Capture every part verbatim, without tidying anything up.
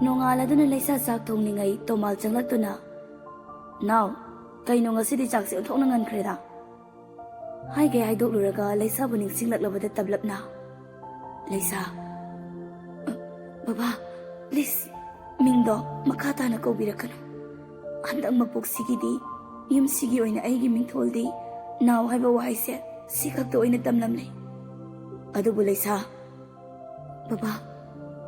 ꯅꯣꯡꯉꯥꯜꯂꯗꯨꯅ ꯂꯩꯁꯥ ꯆꯥꯛ ꯊꯣꯡꯂꯤꯉꯩ ꯇꯣꯃꯥꯜ ꯆꯪꯂꯛꯇꯨꯅ, "ꯅꯥꯎ, ꯀꯩꯅꯣ ꯉꯁꯤꯗꯤ ꯆꯥꯛꯁꯦ ꯑꯣꯟꯊꯣꯛꯅ ꯉꯟꯈ꯭ꯔꯦꯗ?" ꯍꯥꯏꯒꯦ ꯍꯥꯏꯗꯣꯛꯂꯨꯔꯒ ꯂꯩꯁꯥꯕꯨ ꯅꯤꯡꯁꯤꯡꯂꯛꯂꯕꯗ ꯇꯞꯂꯞꯅ, "ꯂꯩꯁꯥ, ꯑ, ꯕꯕꯥ, please, ꯃꯤꯡꯗꯣ ꯃꯈꯥ ꯇꯥꯅ ꯀꯧꯕꯤꯔꯛꯀꯅꯨ꯫ ꯍꯟꯗꯛ ꯃꯄꯣꯛꯁꯤꯒꯤꯗꯤ ꯌꯨꯝꯁꯤꯒꯤ ꯑꯣꯏꯅ ꯑꯩꯒꯤ ꯃꯤꯡꯊꯣꯜꯗꯤ ꯅꯥꯎ ꯍꯥꯏꯕ ꯋꯥꯍꯩꯁꯦ ꯁꯤ ꯈꯛꯇ ꯑꯣꯏꯅ ꯇꯝꯂꯝꯂꯦ꯫ ꯑꯗꯨꯕꯨ ꯂꯩꯁꯥ, ꯕꯕꯥ,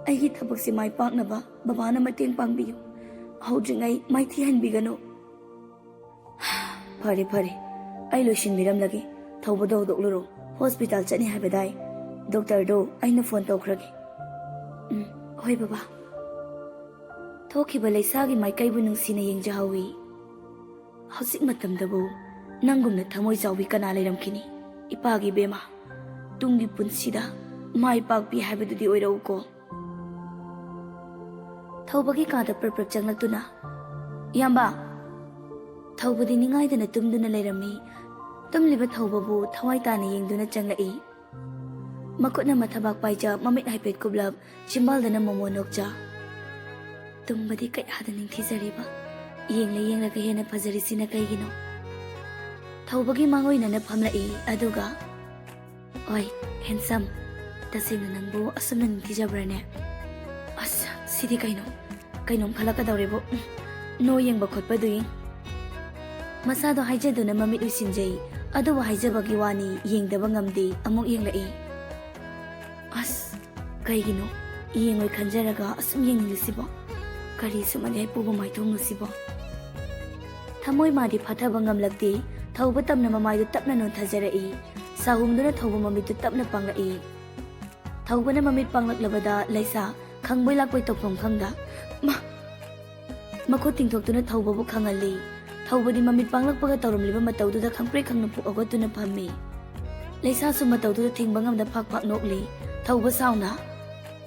ꯑꯩꯒꯤ ꯊꯕꯛꯁꯦ ꯃꯥꯏ ꯄꯥꯛꯅꯕ ꯕꯕꯥꯅ ꯃꯇꯦꯡ ꯄꯥꯡꯕꯤꯌꯨ꯫ ꯍꯧꯗ꯭ꯔꯤꯉꯩ ꯃꯥꯏꯊꯤꯍꯟꯕꯤꯒꯅꯨ꯫" "ꯐꯔꯦ, ꯐꯔꯦ, ꯑꯩ ꯂꯣꯏꯁꯤꯟꯕꯤꯔꯝꯂꯒꯦ꯫ ꯊꯧꯕꯗꯣ ꯍꯧꯗꯣꯛꯂꯨꯔꯣ꯫ ꯍꯣꯁꯄꯤꯇꯥꯜ ꯆꯠꯅꯤ ꯍꯥꯏꯕꯗꯥꯏ? ꯗꯣꯛꯇꯔꯗꯣ ꯑꯩꯅ ꯐꯣꯟ ꯇꯧꯈ꯭ꯔꯒꯦ꯫" "ꯎꯝ, ꯍꯣꯏ ꯕꯕꯥ꯫" ꯊꯣꯛꯈꯤꯕ ꯂꯩꯁꯥꯒꯤ ꯃꯥꯏꯀꯩꯕꯨ ꯅꯨꯡꯁꯤꯅ ꯌꯦꯡꯖꯍꯧꯏ꯫ ꯍꯧꯖꯤꯛ ꯃꯇꯝꯗꯕꯨ ꯅꯪꯒꯨꯝꯅ ꯊꯃꯣꯏ ꯆꯥꯎꯕꯤ ꯀꯅꯥ ꯂꯩꯔꯝꯈꯤꯅꯤ? ꯏꯄꯥꯒꯤ ꯏꯕꯦꯝꯃ, ꯇꯨꯡꯒꯤ ꯄꯨꯟꯁꯤꯗ ꯃꯥꯏ ꯄꯥꯛꯄꯤ ꯍꯥꯏꯕꯗꯨꯗꯤ ꯑꯣꯏꯔꯛꯎꯀꯣ꯫ ꯊꯧꯕꯒꯤ ꯀꯥꯗ ꯄ꯭ꯔꯞ ꯄ꯭ꯔꯞ ꯆꯪꯂꯛꯇꯨꯅ, "ꯏꯌꯥꯝꯕ!" ꯊꯧꯕꯗꯤ ꯅꯤꯡꯉꯥꯏꯗꯅ ꯇꯨꯝꯗꯨꯅ ꯂꯩꯔꯝꯃꯤ꯫ ꯇꯨꯝꯂꯤꯕ ꯊꯧꯕꯕꯨ ꯊꯋꯥꯏ ꯇꯥꯅ ꯌꯦꯡꯗꯨꯅ ꯆꯪꯂꯛꯏ꯫ ꯃꯈꯨꯠꯅ ꯃꯊꯕꯥꯛ ꯄꯥꯏꯖ, ꯃꯃꯤꯠ ꯍꯥꯏꯐꯦꯠ ꯀꯨꯞꯂꯞ, ꯆꯤꯝꯕꯥꯜꯗꯅ ꯃꯣꯃꯣ ꯅꯣꯛꯆ꯫ "ꯇꯨꯝꯕꯗꯤ ꯀꯌꯥꯗ ꯅꯤꯡꯊꯤꯖꯔꯤꯕ, ꯌꯦꯡꯂ ꯌꯦꯡꯂꯒ ꯍꯦꯟꯅ ꯐꯖꯔꯤꯁꯤꯅ ꯀꯩꯒꯤꯅꯣ?" ꯊꯧꯕꯒꯤ ꯃꯥꯡꯑꯣꯏꯅꯅ ꯐꯝꯂꯛꯏ, ꯑꯗꯨꯒ, "ꯑꯣꯏ, ꯍꯦꯟꯁꯝ, ꯇꯁꯦꯡꯅ ꯅꯪꯕꯨ ꯑꯁꯨꯝꯅ ꯅꯤꯡꯊꯤꯖꯕ꯭ꯔꯅꯦ? ꯑꯁ, ꯁꯤꯗꯤ ꯀꯩꯅꯣ? ꯀꯩꯅꯣꯝ ꯈꯜꯂꯛꯀꯗꯧꯔꯦꯕꯨ꯫ ꯎꯝ, ꯅꯣ ꯌꯦꯡꯕ ꯈꯣꯠꯄꯗꯨꯏ꯫" ꯃꯁꯥꯗꯣ ꯍꯥꯏꯖꯗꯨꯅ ꯃꯃꯤꯠ ꯎꯏꯁꯤꯟꯖꯩ, ꯑꯗꯨꯕꯨ ꯍꯥꯏꯖꯕꯒꯤ ꯋꯥꯅꯤ, ꯌꯦꯡꯗꯕ ꯉꯝꯗꯦ, ꯑꯃꯨꯛ ꯌꯦꯡꯂꯛꯏ꯫ "ꯑꯁ, ꯀꯩꯒꯤꯅꯣ ꯌꯦꯡꯉꯣꯏ ꯈꯟꯖꯔꯒ ꯑꯁꯨꯝ ꯌꯦꯡꯅꯤꯡꯂꯤꯁꯤꯕꯣ? ꯀꯔꯤ ꯁꯨꯝ ꯑꯅꯦꯛ ꯄꯨꯕ ꯃꯥꯏꯊꯣꯡꯅꯣ ꯁꯤꯕꯣ?" ꯊꯃꯣꯏ ꯃꯥꯗꯤ ꯐꯥꯊꯕ ꯉꯝꯂꯛꯇꯦ꯫ ꯊꯧꯕ ꯇꯝꯅ ꯃꯃꯥꯏꯗꯨ ꯇꯞꯅ ꯅꯣꯟꯊꯖꯔꯛꯏ꯫ ꯁꯥꯍꯨꯝꯗꯨꯅ ꯊꯧꯕ ꯃꯃꯤꯠꯇꯨ ꯇꯞꯅ ꯄꯥꯡꯂꯛꯏ꯫ ꯊꯧꯕꯅ ꯃꯃꯤꯠ ꯄꯥꯡꯂꯛꯂꯕꯗ ꯂꯩꯁꯥ ꯈꯪꯕꯣꯏ ꯂꯥꯛꯄꯣꯏ ꯇꯧꯐꯝ ꯈꯪꯗ, ꯃꯥ! ꯃꯈꯨꯠ ꯇꯤꯡꯊꯣꯛꯇꯨꯅ ꯊꯧꯕꯕꯨ ꯈꯪꯍꯜꯂꯤ꯫ ꯊꯧꯕꯗꯤ ꯃꯃꯤꯠ ꯄꯥꯡꯂꯛꯄꯒ ꯇꯧꯔꯝꯂꯤꯕ ꯃꯇꯧꯗꯨꯗ ꯈꯪꯄ꯭ꯔꯦꯛ ꯈꯪꯅ ꯄꯨꯛ ꯍꯧꯒꯠꯇꯨꯅ ꯐꯝꯃꯤ꯫ ꯂꯩꯁꯥꯁꯨ ꯃꯇꯧꯗꯨꯗ ꯊꯤꯡꯕ ꯉꯝꯗ ꯐꯥꯛ ꯐꯥꯛ ꯅꯣꯛꯂꯤ꯫ ꯊꯧꯕ ꯁꯥꯎꯅ,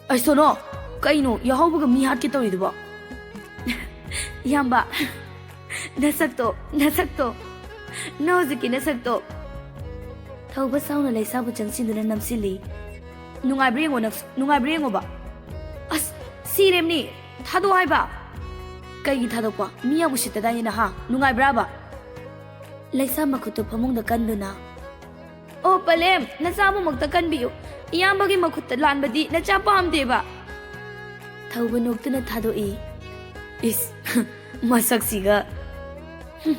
"ꯑꯩ ꯁꯣꯅꯣ! ꯀꯩꯅꯣ ꯌꯥꯍꯧꯕꯒ ꯃꯤ ꯍꯥꯠꯀꯦ ꯇꯧꯔꯤꯗꯨꯕꯣ?" "ꯏꯌꯥꯝꯕ, ꯅꯁꯛꯇꯣ, ꯅꯁꯛꯇꯣ, ꯅꯪ ꯍꯧꯖꯤꯛꯀꯤ ꯅꯁꯛꯇꯣ!" ꯊꯧꯕ ꯁꯥꯎꯅ ꯂꯩꯁꯥꯕꯨ ꯆꯪꯁꯤꯟꯗꯨꯅ ꯅꯝꯁꯤꯜꯂꯤ꯫ "ꯅꯨꯡꯉꯥꯏꯕ꯭ꯔꯥ ꯌꯦꯡꯉꯣ ꯅꯪꯁꯨ, ꯅꯨꯡꯉꯥꯏꯕ꯭ꯔꯥ ꯌꯦꯡꯉꯣꯕ꯫" "ꯑꯁ, ꯁꯤꯔꯦꯝꯅꯤ!" ꯊꯥꯗꯣꯛ ꯍꯥꯏꯕ꯫ ꯀꯩꯒꯤ ꯊꯥꯗꯣꯛꯄ? ꯃꯤ ꯌꯥꯝ ꯎꯁꯤꯠꯇꯗꯥꯏꯅꯦ ꯅꯍꯥ꯫ ꯅꯨꯡꯉꯥꯏꯕ꯭ꯔꯥꯕ? ꯂꯩꯁꯥ ꯃꯈꯨꯠꯇꯨ ꯐꯃꯨꯡꯗ ꯀꯟꯗꯨꯅ, "ꯑꯣ ꯄꯂꯦꯝ, ꯅꯆꯥ ꯑꯃꯃꯛꯇ ꯀꯟꯕꯤꯌꯨ꯫ ꯏꯌꯥꯝꯕꯒꯤ ꯃꯈꯨꯠꯇ ꯂꯥꯟꯕꯗꯤ ꯅꯆꯥ ꯄꯥꯝꯗꯦꯕ꯫" ꯊꯧꯕ ꯅꯣꯛꯇꯨꯅ ꯊꯥꯗꯣꯛꯏ꯫ ꯏꯁ, ꯃꯁꯛꯁꯤꯒ꯫ ꯍꯨꯝ,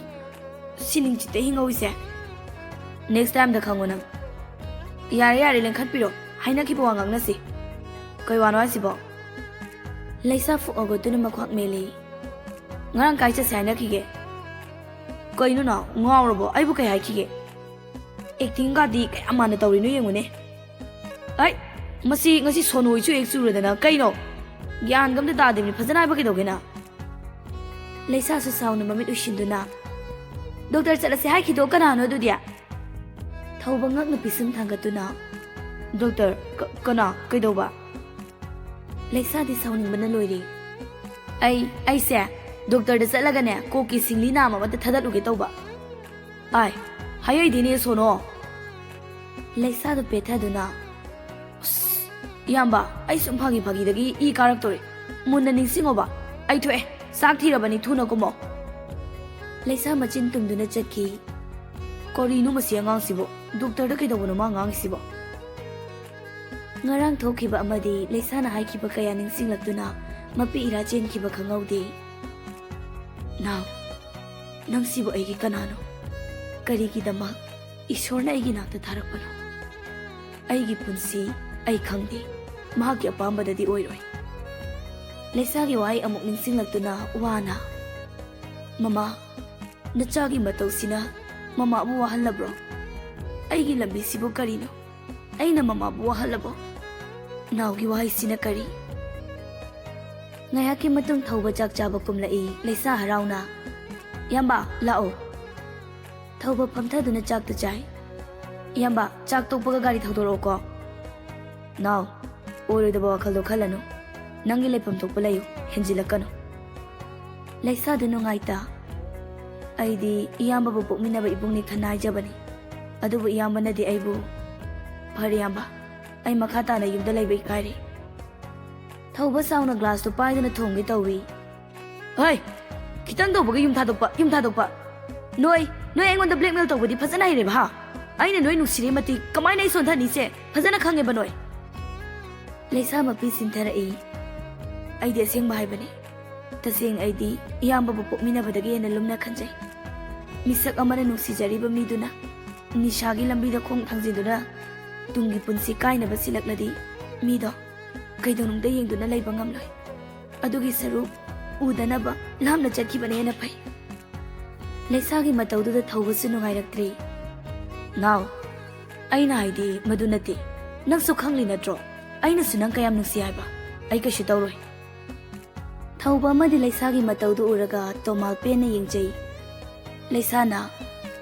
ꯁꯤ ꯅꯤꯡꯆꯤꯠꯇ ꯍꯤꯡꯍꯧꯏꯁꯦ꯫ Next time ꯗ ꯈꯪꯉꯣ ꯅꯪ꯫ ꯌꯥꯔꯦ, ꯌꯥꯔꯦ, ꯂꯦꯡꯈꯠꯄꯤꯔꯣ꯫ ꯍꯥꯏꯅꯈꯤꯕ ꯋꯥ ꯉꯥꯡꯅꯁꯤ꯫ ꯀꯩ ꯋꯥꯅꯣ ꯍꯥꯏꯁꯤꯕꯣ? ꯂꯩꯁꯥ ꯐꯨꯛ ꯍꯧꯒꯠꯇꯨꯅ ꯃꯈ꯭ꯋꯥꯛ ꯃꯦꯜꯂꯤ꯫ ꯉꯔꯥꯡ ꯀꯥꯏ ꯆꯠꯁꯦ ꯍꯥꯏꯅꯈꯤꯒꯦ? ꯀꯩꯅꯣ ꯅꯥꯎ, ꯉꯥꯎꯔꯕꯣ? ꯑꯩꯕꯨ ꯀꯩ ꯍꯥꯏꯈꯤꯒꯦ? Acting ꯒꯥꯗꯤ ꯀꯌꯥ ꯃꯥꯟꯅ ꯇꯧꯔꯤꯅꯣ ꯌꯦꯡꯉꯨꯅꯦ꯫ ꯑꯩ, ꯃꯁꯤ ꯉꯁꯤ ꯁꯣꯅꯣ ꯍꯣꯏꯁꯨ ꯍꯦꯛ ꯆꯨꯔꯗꯅ ꯀꯩꯅꯣ? ꯒ꯭ꯌꯥꯟꯒ ꯑꯝꯇ ꯇꯥꯗꯦꯃꯤ, ꯐꯖꯅ ꯍꯥꯏꯕ ꯀꯩꯗꯧꯒꯦ ꯅꯪ? ꯂꯩꯁꯥꯁꯨ ꯁꯥꯎꯅ ꯃꯃꯤꯠ ꯎꯏꯁꯤꯟꯗꯨꯅ, "ꯗꯣꯛꯇꯔ ꯆꯠꯂꯁꯦ ꯍꯥꯏꯈꯤꯗꯣ ꯀꯅꯥꯅꯣ ꯑꯗꯨꯗꯤ?" ꯊꯧꯕ ꯉꯛꯅ ꯄꯤꯁꯨꯝ ꯊꯥꯡꯒꯠꯇꯨꯅ, "ꯗꯣꯛꯇꯔ? ꯀ-, ꯀꯅꯥ? ꯀꯩꯗꯧꯕ?" ꯂꯩꯁꯥꯗꯤ ꯁꯥꯎꯅꯤꯡꯕꯅ ꯂꯣꯏꯔꯦ꯫ "ꯑꯩ, ꯑꯩꯁꯦ ꯗꯣꯛꯇꯔꯗ ꯆꯠꯂꯒꯅꯦ ꯀꯣꯛꯀꯤ ꯁꯤꯡꯂꯤ ꯅꯥꯝ ꯑꯃꯇ ꯊꯥꯗꯠꯂꯨꯒꯦ ꯇꯧꯕ꯫" "ꯑꯥꯏ, ꯍꯥꯏꯍꯩꯗꯦꯅꯦ ꯁꯣꯅꯣ!" ꯂꯩꯁꯥꯗꯨ ꯄꯦꯠꯊꯗꯨꯅ, "ꯑꯁ, ꯏꯌꯥꯝꯕ, ꯑꯩ ꯁꯨꯝ ꯐꯥꯒꯤ ꯐꯥꯒꯤꯗꯒꯤ ꯏ ꯀꯥꯔꯛꯇꯣꯔꯦ꯫ ꯃꯨꯟꯅ ꯅꯤꯡꯁꯤꯡꯉꯣꯕ, ꯑꯩ ꯊꯣꯛꯑꯦ, ꯆꯥꯛ ꯊꯤꯔꯕꯅꯤ, ꯊꯨꯅ ꯀꯨꯝꯃꯣ꯫" ꯂꯩꯁꯥ ꯃꯆꯤꯟ ꯇꯨꯝꯗꯨꯅ ꯆꯠꯈꯤ꯫ "ꯀꯔꯤꯅꯣ ꯃꯁꯤ ꯑꯉꯥꯡꯁꯤꯕꯨ? ꯗꯣꯛꯇꯔꯗ ꯀꯩꯗꯧꯕꯅꯣ ꯃꯥ ꯉꯥꯡꯉꯤꯁꯤꯕꯣ?" ꯉꯔꯥꯡ ꯊꯣꯛꯈꯤꯕ ꯑꯃꯗꯤ ꯂꯩꯁꯥꯅ ꯍꯥꯏꯈꯤꯕ ꯀꯌꯥ ꯅꯤꯡꯁꯤꯡꯂꯛꯇꯨꯅ ꯃꯄꯤ ꯏꯔꯥ ꯆꯦꯟꯈꯤꯕ ꯈꯪꯍꯧꯗꯦ꯫ "ꯅꯥꯎ, ꯅꯪꯁꯤꯕꯨ ꯑꯩꯒꯤ ꯀꯅꯥꯅꯣ? ꯀꯔꯤꯒꯤꯗꯃꯛ ꯏꯁꯣꯔꯅ ꯑꯩꯒꯤ ꯅꯥꯛꯇ ꯊꯥꯔꯛꯄꯅꯣ? ꯑꯩꯒꯤ ꯄꯨꯟꯁꯤ ꯑꯩ ꯈꯪꯗꯦ, ꯃꯍꯥꯛꯀꯤ ꯑꯄꯥꯝꯕꯗꯗꯤ ꯑꯣꯏꯔꯣꯏ꯫" ꯂꯩꯁꯥꯒꯤ ꯋꯥꯍꯩ ꯑꯃꯨꯛ ꯅꯤꯡꯁꯤꯡꯂꯛꯇꯨꯅ ꯋꯥꯅ, "ꯃꯃꯥ, ꯅꯆꯥꯒꯤ ꯃꯇꯧꯁꯤꯅ ꯃꯃꯥꯕꯨ ꯋꯥꯍꯜꯂꯕ꯭ꯔꯣ? ꯑꯩꯒꯤ ꯂꯝꯕꯤꯁꯤꯕꯨ ꯀꯔꯤꯅꯣ? ꯑꯩꯅ ꯃꯃꯥꯕꯨ ꯋꯥꯍꯜꯂꯕꯣ? ꯅꯥꯎꯒꯤ ꯋꯥꯍꯩꯁꯤꯅ ꯀꯔꯤ?" ꯉꯥꯏꯍꯥꯛꯀꯤ ꯃꯇꯨꯡ ꯊꯧꯕ ꯆꯥꯛ ꯆꯥꯕ ꯀꯨꯝꯂꯛꯏ꯫ ꯂꯩꯁꯥ ꯍꯔꯥꯎꯅ, "ꯏꯌꯥꯝꯕ, ꯂꯥꯛꯑꯣ꯫" ꯊꯧꯕ ꯐꯝꯊꯗꯨꯅ ꯆꯥꯛꯇꯨ ꯆꯥꯏ꯫ "ꯏꯌꯥꯝꯕ, ꯆꯥꯛ ꯇꯣꯛꯄꯒ ꯒꯥꯔꯤ ꯊꯧꯗꯣꯔꯛꯑꯣꯀꯣ꯫" "ꯅꯥꯎ, ꯑꯣꯏꯔꯣꯏꯗꯕ ꯋꯥꯈꯜꯗꯣ ꯈꯜꯂꯅꯨ꯫ ꯅꯪꯒꯤ ꯂꯩꯐꯝ ꯊꯣꯛꯄ ꯂꯩꯌꯨ, ꯍꯦꯟꯖꯤꯜꯂꯛꯀꯅꯨ꯫" ꯂꯩꯁꯥꯗꯨ ꯅꯨꯡꯉꯥꯏꯇ, "ꯑꯩꯗꯤ ꯏꯌꯥꯝꯕꯕꯨ ꯄꯣꯛꯃꯤꯟꯅꯕ ꯏꯕꯨꯡꯅꯤ ꯈꯟꯅ ꯍꯥꯏꯖꯕꯅꯤ꯫ ꯑꯗꯨꯕꯨ ꯏꯌꯥꯝꯕꯅꯗꯤ ꯑꯩꯕꯨ..." "ꯐꯔꯦ ꯏꯌꯥꯝꯕ, ꯑꯩ ꯃꯈꯥ ꯇꯥꯅ ꯌꯨꯝꯗ ꯂꯩꯕ ꯏꯀꯥꯏꯔꯦ꯫" ꯊꯧꯕ ꯁꯥꯎꯅ ꯒ꯭ꯂꯥꯁꯇꯨ ꯄꯥꯏꯗꯨꯅ ꯊꯣꯝꯒꯦ ꯇꯧꯏ꯫ ꯍꯣꯏ, ꯈꯤꯇꯪ ꯇꯧꯕꯒ ꯌꯨꯝ ꯊꯥꯗꯣꯛꯄ, ꯌꯨꯝ ꯊꯥꯗꯣꯛꯄ꯫ ꯅꯣꯏ, ꯅꯣꯏ ꯑꯩꯉꯣꯟꯗ ꯕ꯭ꯂꯦꯛꯃꯦꯜ ꯇꯧꯕꯗꯤ ꯐꯖꯅ ꯍꯩꯔꯦꯕ, ꯍꯥ? ꯑꯩꯅ ꯅꯣꯏ ꯅꯨꯡꯁꯤꯔꯦ ꯃꯇꯤꯛ ꯀꯃꯥꯏꯅ ꯑꯩ ꯁꯣꯟꯊꯅꯤꯁꯦ ꯐꯖꯅ ꯈꯪꯉꯦꯕ ꯅꯣꯏ꯫ ꯂꯩꯁꯥ ꯃꯄꯤ ꯁꯤꯟꯊꯔꯛꯏ꯫ ꯑꯩꯗꯤ ꯑꯁꯦꯡꯕ ꯍꯥꯏꯕꯅꯤ꯫ ꯇꯁꯦꯡꯅ ꯑꯩꯗꯤ ꯏꯌꯥꯝꯕꯕꯨ ꯄꯣꯛꯃꯤꯟꯅꯕꯗꯒꯤ ꯍꯦꯟꯅ ꯂꯨꯝꯅ ꯈꯟꯖꯩ꯫ ꯃꯤꯁꯛ ꯑꯃꯅ ꯅꯨꯡꯁꯤꯖꯔꯤꯕ ꯃꯤꯗꯨꯅ ꯅꯤꯁꯥꯒꯤ ꯂꯝꯕꯤꯗ ꯈꯣꯡ ꯊꯥꯡꯖꯤꯟꯗꯨꯅ ꯇꯨꯡꯒꯤ ꯄꯨꯟꯁꯤ ꯀꯥꯏꯅꯕ ꯁꯤꯜꯂꯛꯂꯗꯤ ꯃꯤꯗꯣ ꯀꯩꯗꯧꯅꯨꯡꯗ ꯌꯦꯡꯗꯨꯅ ꯂꯩꯕ ꯉꯝꯂꯣꯏ꯫ ꯑꯗꯨꯒꯤ ꯁꯔꯨꯛ ꯎꯗꯅꯕ ꯂꯥꯞꯅ ꯆꯠꯈꯤꯕꯅ ꯍꯦꯟꯅ ꯐꯩ꯫ ꯂꯩꯁꯥꯒꯤ ꯃꯇꯧꯗꯨꯗ ꯊꯧꯕꯁꯨ ꯅꯨꯡꯉꯥꯏꯔꯛꯇ꯭ꯔꯦ꯫ ꯅꯥꯎ, ꯑꯩꯅ ꯍꯥꯏꯗꯤ ꯃꯗꯨ ꯅꯠꯇꯦ꯫ ꯅꯪꯁꯨ ꯈꯪꯂꯤ ꯅꯠꯇ꯭ꯔꯣ? ꯑꯩꯅꯁꯨ ꯅꯪ ꯀꯌꯥꯝ ꯅꯨꯡꯁꯤ ꯍꯥꯏꯕ꯫ ꯑꯩ ꯀꯩꯁꯨ ꯇꯧꯔꯣꯏ꯫ ꯊꯧꯕ ꯑꯃꯗꯤ ꯂꯩꯁꯥꯒꯤ ꯃꯇꯧꯗꯨ ꯎꯔꯒ ꯇꯣꯃꯥꯜ ꯄꯦꯟꯅ ꯌꯦꯡꯖꯩ꯫ ꯂꯩꯁꯥꯅ,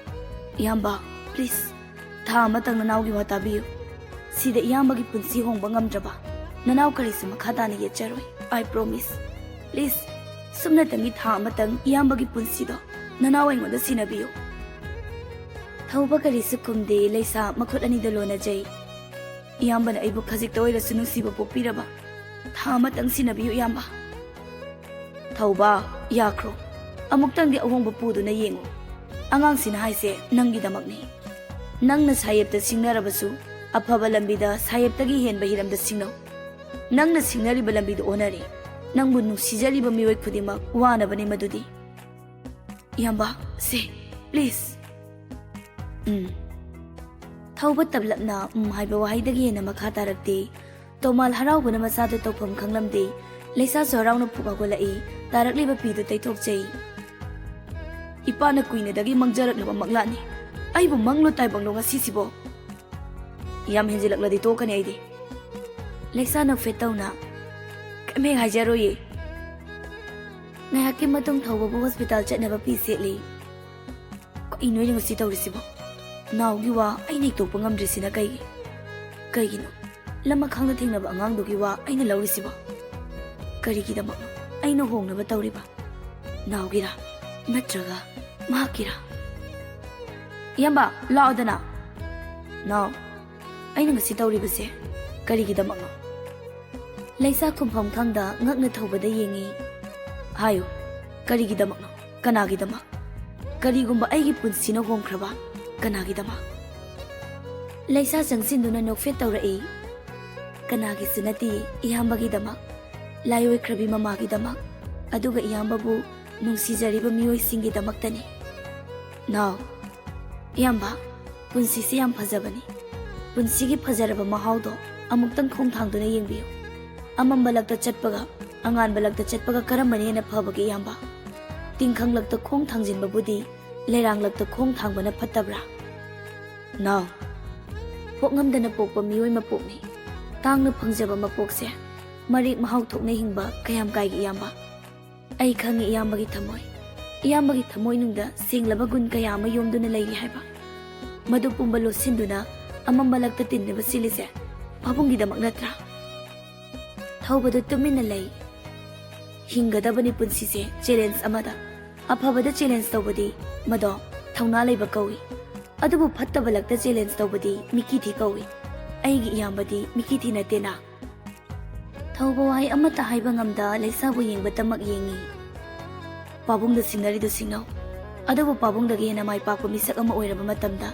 "ꯏꯌꯥꯝꯕ, please, ꯊꯥ ꯑꯃꯇꯪ ꯅꯅꯥꯎꯒꯤ ꯋꯥ ꯇꯥꯕꯤꯌꯨ꯫ ꯁꯤꯗ ꯏꯌꯥꯝꯕꯒꯤ ꯄꯨꯟꯁꯤ ꯍꯣꯡꯕ ꯉꯝꯗ꯭ꯔꯕ ꯅꯅꯥꯎ ꯀꯔꯤꯁꯨ ꯃꯈꯥ ꯇꯥꯅ ꯌꯦꯠꯆꯔꯣꯏ꯫ I promise. Please, ꯁꯨꯞꯅꯇꯪꯒꯤ ꯊꯥ ꯑꯃꯇꯪ ꯏꯌꯥꯝꯕꯒꯤ ꯄꯨꯟꯁꯤꯗꯣ ꯅꯅꯥꯎ ꯑꯩꯉꯣꯟꯗ ꯁꯤꯟꯅꯕꯤꯌꯨ꯫" ꯊꯧꯕ ꯀꯔꯤꯁꯨ ꯈꯨꯝꯗꯦ꯫ ꯂꯩꯁꯥ ꯃꯈꯨꯠ ꯑꯅꯤꯗ ꯂꯣꯟꯅꯖꯩ꯫ "ꯏꯌꯥꯝꯕꯅ ꯑꯩꯕꯨ ꯈꯖꯤꯛꯇ ꯑꯣꯏꯔꯁꯨ ꯅꯨꯡꯁꯤꯕ ꯄꯣꯛꯄꯤꯔꯕ ꯊꯥ ꯑꯃꯇꯪ ꯁꯤꯟꯅꯕꯤꯌꯨ, ꯏꯌꯥꯝꯕ꯫" ꯊꯧꯕ, ꯌꯥꯈ꯭ꯔꯣ꯫ ꯑꯃꯨꯛꯇꯪꯗꯤ ꯑꯍꯣꯡꯕ ꯄꯨꯗꯨꯅ ꯌꯦꯡꯉꯨ꯫ ꯑꯉꯥꯡꯁꯤꯅ ꯍꯥꯏꯁꯦ ꯅꯪꯒꯤꯗꯃꯛꯅꯤ꯫ ꯅꯪꯅ ꯁꯥꯌꯦꯞꯇ ꯁꯤꯡꯅꯔꯕꯁꯨ, ꯑꯐꯕ ꯂꯝꯕꯤꯗ ꯁꯥꯌꯦꯞꯇꯒꯤ ꯍꯦꯟꯕ ꯍꯤꯔꯝꯗ ꯁꯤꯡꯅꯧ꯫ ꯅꯪꯅ ꯁꯤꯡꯅꯔꯤꯕ ꯂꯝꯕꯤꯗꯨ ꯑꯣꯟꯅꯔꯦ꯫ ꯅꯪꯕꯨ ꯅꯨꯡꯁꯤꯖꯔꯤꯕ ꯃꯤꯑꯣꯏ ꯈꯨꯗꯤꯡꯃꯛ ꯋꯥꯅꯕꯅꯤ ꯃꯗꯨꯗꯤ꯫ ꯏꯌꯥꯝꯕ, ꯁꯦ, please꯫ ꯎꯝ꯫ ꯊꯧꯕ ꯇꯞꯂꯞꯅ "ꯎꯝ" ꯍꯥꯏꯕ ꯋꯥꯍꯩꯗꯒꯤ ꯍꯦꯟꯅ ꯃꯈꯥ ꯇꯥꯔꯛꯇꯦ꯫ ꯇꯣꯃꯥꯜ ꯍꯔꯥꯎꯕꯅ ꯃꯁꯥꯗꯨ ꯇꯧꯐꯝ ꯈꯪꯂꯝꯗꯦ꯫ ꯂꯩꯁꯥꯁꯨ ꯍꯔꯥꯎꯅ ꯐꯨꯛ ꯍꯧꯒꯠꯂꯛꯏ꯫ ꯇꯥꯔꯛꯂꯤꯕ ꯄꯤꯗꯨ ꯇꯩꯊꯣꯛꯆꯩ꯫ "ꯏꯄꯥꯅ ꯀꯨꯏꯅꯗꯒꯤ ꯃꯪꯖꯔꯛꯂꯕ ꯃꯪꯂꯥꯟꯅꯤ꯫ ꯑꯩꯕꯨ ꯃꯪꯂꯣ ꯇꯥꯏꯕꯪꯂꯣ ꯉꯁꯤꯁꯤꯕꯣ?" "ꯌꯥꯝ ꯍꯦꯟꯖꯤꯜꯂꯛꯂꯗꯤ ꯇꯣꯛꯀꯅꯤ ꯑꯩꯗꯤ꯫" ꯂꯩꯁꯥ ꯅꯣꯛꯐꯦꯠ ꯇꯧꯅ, "ꯀꯩꯝ ꯍꯦꯛ ꯍꯥꯏꯖꯔꯣꯏꯌꯦ꯫" ꯉꯥꯏꯍꯥꯛꯀꯤ ꯃꯇꯨꯡ ꯊꯧꯕꯕꯨ ꯍꯣꯁꯄꯤꯇꯥꯜ ꯆꯠꯅꯕ ꯐꯤ ꯁꯦꯠꯂꯤ꯫ "ꯀꯩꯅꯣ ꯑꯩꯅ ꯉꯁꯤ ꯇꯧꯔꯤꯁꯤꯕꯣ? ꯅꯥꯎꯒꯤ ꯋꯥ ꯑꯩꯅ ꯍꯦꯛꯇꯣꯛꯄ ꯉꯝꯗ꯭ꯔꯤꯁꯤꯅ ꯀꯩꯒꯤ? ꯀꯩꯒꯤꯅꯣ ꯂꯃꯈꯥꯡꯗ ꯊꯦꯡꯅꯕ ꯑꯉꯥꯡꯗꯨꯒꯤ ꯋꯥ ꯑꯩꯅ ꯂꯧꯔꯤꯁꯤꯕꯣ? ꯀꯔꯤꯒꯤꯗꯃꯛꯅꯣ ꯑꯩꯅ ꯍꯣꯡꯅꯕ ꯇꯧꯔꯤꯕ? ꯅꯥꯎꯒꯤꯔꯥ? ꯅꯠꯇ꯭ꯔꯒ ꯃꯍꯥꯛꯀꯤꯔꯥ?" "ꯏꯌꯥꯝꯕ, ꯂꯥꯛꯑꯣꯗꯅ꯫" "ꯅꯥꯎ, ꯑꯩꯅ ꯉꯁꯤ ꯇꯧꯔꯤꯕꯁꯦ ꯀꯔꯤꯒꯤꯗꯃꯛꯅꯣ?" ꯂꯩꯁꯥ ꯈꯨꯝꯐꯝ ꯈꯪꯗ ꯉꯛꯅ ꯊꯧꯕꯗ ꯌꯦꯡꯉꯤ꯫ "ꯍꯥꯏꯌꯨ, ꯀꯔꯤꯒꯤꯗꯃꯛꯅꯣ? ꯀꯅꯥꯒꯤꯗꯃꯛ? ꯀꯔꯤꯒꯨꯝꯕ ꯑꯩꯒꯤ ꯄꯨꯟꯁꯤꯅ ꯍꯣꯡꯈ꯭ꯔꯕ? ꯀꯅꯥꯒꯤꯗꯃꯛ?" ꯂꯩꯁꯥ ꯆꯪꯁꯤꯟꯗꯨꯅ ꯅꯣꯛꯐꯦꯠ ꯇꯧꯔꯛꯏ꯫ "ꯀꯅꯥꯒꯤꯁꯨ ꯅꯠꯇꯦ, ꯏꯌꯥꯝꯕꯒꯤꯗꯃꯛ꯫ ꯂꯥꯏꯑꯣꯏꯈ꯭ꯔꯕꯤ ꯃꯃꯥꯒꯤꯗꯃꯛ꯫ ꯑꯗꯨꯒ ꯏꯌꯥꯝꯕꯕꯨ ꯅꯨꯡꯁꯤꯖꯔꯤꯕ ꯃꯤꯑꯣꯏꯁꯤꯡꯒꯤꯗꯃꯛꯇꯅꯤ꯫" ꯅꯥꯎ, ꯏꯌꯥꯝꯕ, ꯄꯨꯟꯁꯤꯁꯤ ꯌꯥꯝ ꯐꯖꯕꯅꯤ꯫ ꯄꯨꯟꯁꯤꯒꯤ ꯐꯖꯔꯕ ꯃꯍꯥꯎꯗꯣ ꯑꯃꯨꯛꯇꯪ ꯈꯣꯡ ꯊꯥꯡꯗꯨꯅ ꯌꯦꯡꯕꯤꯌꯨ꯫ ꯑꯃꯝꯕ ꯂꯛꯇ ꯆꯠꯄꯒ ꯑꯉꯥꯟꯕ ꯂꯛꯇ ꯆꯠꯄꯒ ꯀꯔꯝꯕꯅ ꯍꯦꯟꯅ ꯐꯕꯒꯦ, ꯏꯌꯥꯝꯕ? ꯇꯤꯡꯈꯪ ꯂꯛꯇ ꯈꯣꯡ ꯊꯥꯡꯖꯤꯟꯕꯕꯨꯗꯤ ꯂꯩꯔꯥꯡ ꯂꯛꯇ ꯈꯣꯡ ꯊꯥꯡꯕꯅ ꯐꯠꯇꯕ꯭ꯔꯥ? ꯅꯥꯎ, ꯄꯣꯛꯉꯝꯗꯅ ꯄꯣꯛꯄ ꯃꯤꯑꯣꯏ ꯃꯄꯣꯛꯅꯤ꯫ ꯇꯥꯡꯅ ꯐꯪꯖꯕ ꯃꯄꯣꯛꯁꯦ ꯃꯔꯦꯛ ꯃꯍꯥꯎ ꯊꯣꯛꯅ ꯍꯤꯡꯕ ꯀꯌꯥꯝ ꯀꯥꯏꯒꯦ, ꯏꯌꯥꯝꯕ? ꯑꯩ ꯈꯪꯉꯤ ꯏꯌꯥꯝꯕꯒꯤ ꯊꯃꯣꯏ꯫ ꯏꯌꯥꯝꯕꯒꯤ ꯊꯃꯣꯏꯅꯨꯡꯗ ꯁꯦꯡꯂꯕ ꯒꯨꯟ ꯀꯌꯥ ꯑꯃ ꯌꯣꯝꯗꯨꯅ ꯂꯩꯔꯤ ꯍꯥꯏꯕ꯫ ꯃꯗꯨ ꯄꯨꯝꯕ ꯂꯣꯠꯁꯤꯟꯗꯨꯅ ꯑꯃꯝꯕ ꯂꯛꯇ ꯇꯤꯟꯅꯕ ꯁꯤꯜꯂꯤꯁꯦ ꯄꯥꯕꯨꯡꯒꯤꯗꯃꯛ ꯅꯠꯇ꯭ꯔꯥ? ꯊꯧꯕꯗꯨ ꯇꯨꯃꯤꯟꯅ ꯂꯩ꯫ ꯍꯤꯡꯒꯗꯕꯅꯤ ꯄꯨꯟꯁꯤꯁꯦ ꯆꯦꯂꯦꯟꯖ ꯑꯃꯗ꯫ ꯑꯐꯕꯗ ꯆꯦꯂꯦꯟꯖ ꯇꯧꯕꯗꯤ ꯃꯗꯣ ꯊꯧꯅꯥ ꯂꯩꯕ ꯀꯧꯏ꯫ ꯑꯗꯨꯕꯨ ꯐꯠꯇꯕ ꯂꯛꯇ ꯆꯦꯂꯦꯟꯖ ꯇꯧꯕꯗꯤ ꯃꯤꯀꯤꯊꯤ ꯀꯧꯏ꯫ ꯑꯩꯒꯤ ꯏꯌꯥꯝꯕꯗꯤ ꯃꯤꯀꯤꯊꯤ ꯅꯠꯇꯦꯅ꯫ ꯊꯧꯕ ꯋꯥꯍꯩ ꯑꯃꯠꯇ ꯍꯥꯏꯕ ꯉꯝꯗ ꯂꯩꯁꯥꯕꯨ ꯌꯦꯡꯕꯇꯃꯛ ꯌꯦꯡꯉꯤ꯫ ꯄꯥꯕꯨꯡꯗ ꯁꯤꯡꯅꯔꯤꯗꯨ ꯁꯤꯡꯅꯧ꯫ ꯑꯗꯨꯕꯨ ꯄꯥꯕꯨꯡꯗꯒꯤ ꯍꯦꯟꯅ ꯃꯥꯏ ꯄꯥꯛꯄ ꯃꯤꯁꯛ ꯑꯃ ꯑꯣꯏꯔꯕ ꯃꯇꯝꯗ